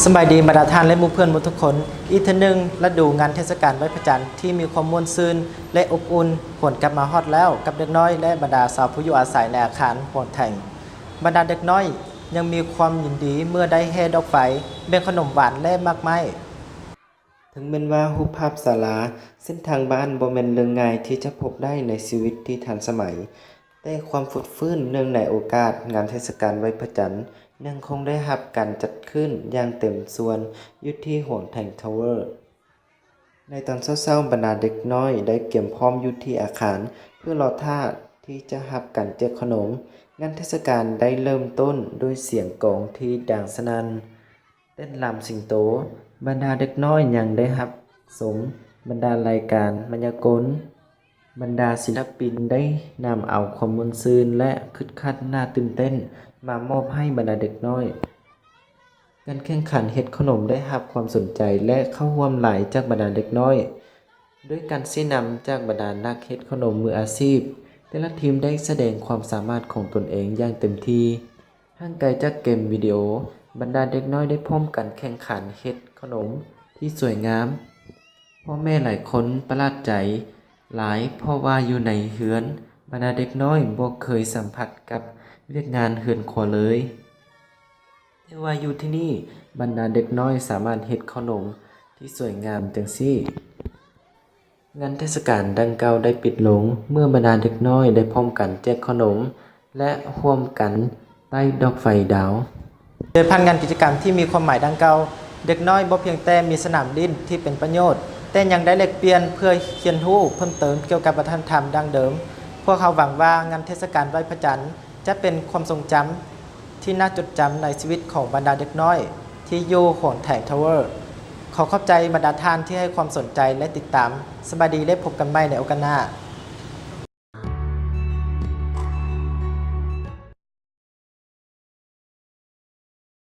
ສະບາຍດີບັນດາທ່ານ ແລະ ໝູ່ເພື່ອນໝົດທຸກຄົນ. ອີກເທື່ອໜຶ່ງ, ລະດູງານເທດສະການໄຫວ້ພະຈັນທີ່ມີຄວາມມ່ວນຊື່ນ ແລະ ອົບອຸ່ນ ຫວນກັບມາຮອດແລ້ວກັບເດັກນ້ອຍ ແລະ ບັນດາຊາວຜູ້ຢູ່ອາໄສໃນອາຄານຫວງແຖງ. ບັນດາເດັກນ້ອຍຍັງມີຄວາມຍິນດີເມື່ອໄດ້ແຫ່ດອກໄຟ, ແບ່ງຂະໜົມຫວານ ແລະ ໝາກໄມ້. ເຖິງແມ່ນວ່າຮູບພາບສາລາ, ເສັ້ນທາງບ້ານບໍ່ແມ່ນເລື່ອງງ່າຍທີ່ຈະພົບໄດ້ໃນຊີວິດທີ່ທັນສະໄໝ, ແຕ່ຄວາມຟົດຟື້ນເນື່ອງໃນໂອກາດງານເທດສະການໄຫວ້ພະຈັນ ຍັງຄົງໄດ້ຮັບການຈັດຂຶ້ນຢ່າງເຕັມສ່ວນຢູ່ທີ່ຫວງແຖງທາວເວີ. ໃນຕອນເຊົ້າໆ, ບັນດາເດັກນ້ອຍໄດ້ກຽມພ້ອມຢູ່ທີ່ອາຄານ ເພື່ອລໍຖ້າທີ່ຈະຮັບການແຈກຂະໜົມ. ງານເທດສະການໄດ້ເລີ່ມຕົ້ນດ້ວຍສຽງກອງທີ່ດັງສະໜັ່ນ, ເຕັ້ນລຳສິງໂຕ, ບັນດາເດັກນ້ອຍຍັງໄດ້ຮັບຊົມບັນດາລາຍການມາຍາກົນ. ບັນດາສິນລະປິນໄດ້ນຳເອົາຄວາມມ່ວນຊື່ນ ແລະ ຄຶກຄັກໜ້າຕື່ນເຕັ້ນມາມອບໃຫ້ບັນດາເດັກນ້ອຍ. ການແຂ່ງຂັນເຮັດຂະໜົມໄດ້ຮັບຄວາມສົນໃຈ ແລະ ເຂົ້າຮ່ວມຫຼາຍຈາກບັນດາເດັກນ້ອຍ. ດ້ວຍການຊີ້ນຳຈາກບັນດານັກເຮັດຂະໜົມມືອາຊີບ, ແຕ່ລະທີມໄດ້ສະແດງຄວາມສາມາດຂອງຕົນເອງຢ່າງເຕັມທີ່. ຫ່າງໄກຈາກເກມວິດີໂອ, ບັນດາເດັກນ້ອຍໄດ້ພ້ອມກັນແຂ່ງຂັນເຮັດຂະໜົມທີ່ສວຍງາມ. ພໍ່ແມ່ຫຼາຍຄົນປະຫຼາດໃຈຫຼາຍ ເພາະວ່າຢູ່ໃນເຮືອນ, ບັນດາເດັກນ້ອຍບໍ່ເຄີຍສຳຜັດກັບວຽກງານເຮືອນຄົວເລີຍ. ແຕ່ວ່າຢູ່ທີ່ນີ້, ບັນດາເດັກນ້ອຍສາມາດເຮັດຂະໜົມທີ່ສວຍງາມຈັ່ງຊີ້. ງານເທດສະການດັ່ງກ່າວໄດ້ປິດລົງ ເມື່ອບັນດາເດັກນ້ອຍໄດ້ພ້ອມກັນແຈກຂະໜົມ ແລະ ຮ່ວມກັນໄຕ້ດອກໄຟດາວ. ໂດຍຜ່ານງານກິດຈະກຳທີ່ມີຄວາມໝາຍດັ່ງກ່າວ, ເດັກນ້ອຍບໍ່ພຽງແຕ່ມີສະໜາມຫຼິ້ນທີ່ເປັນປະໂຫຍດ, ແຕ່ຍັງໄດ້ແລກປ່ຽນເພື່ອຮຽນຮູ້ເພີ່ມເຕີມກ່ຽວກັບວັດທະນະທຳດັ້ງເດີມ. ພວກເຮົາຫວັງວ່າງານເທດສະການໄຫວ້ພະຈັນຈະເປັນຄວາມຊົງຈຳທີ່ໜ້າຈົດຈຳໃນຊີວິດຂອງບັນດາເດັກນ້ອຍທີ່ຢູ່ຫວງແຖງທາວເວີ. ຂໍຂອບໃຈບັນດາທ່ານທີ່ໃຫ້ຄວາມສົນໃຈ ແລະ ຕິດຕາມ. ສະບາຍດີ ແລະ ພົບກັນໃໝ່ໃນໂອກາດໜ້າ.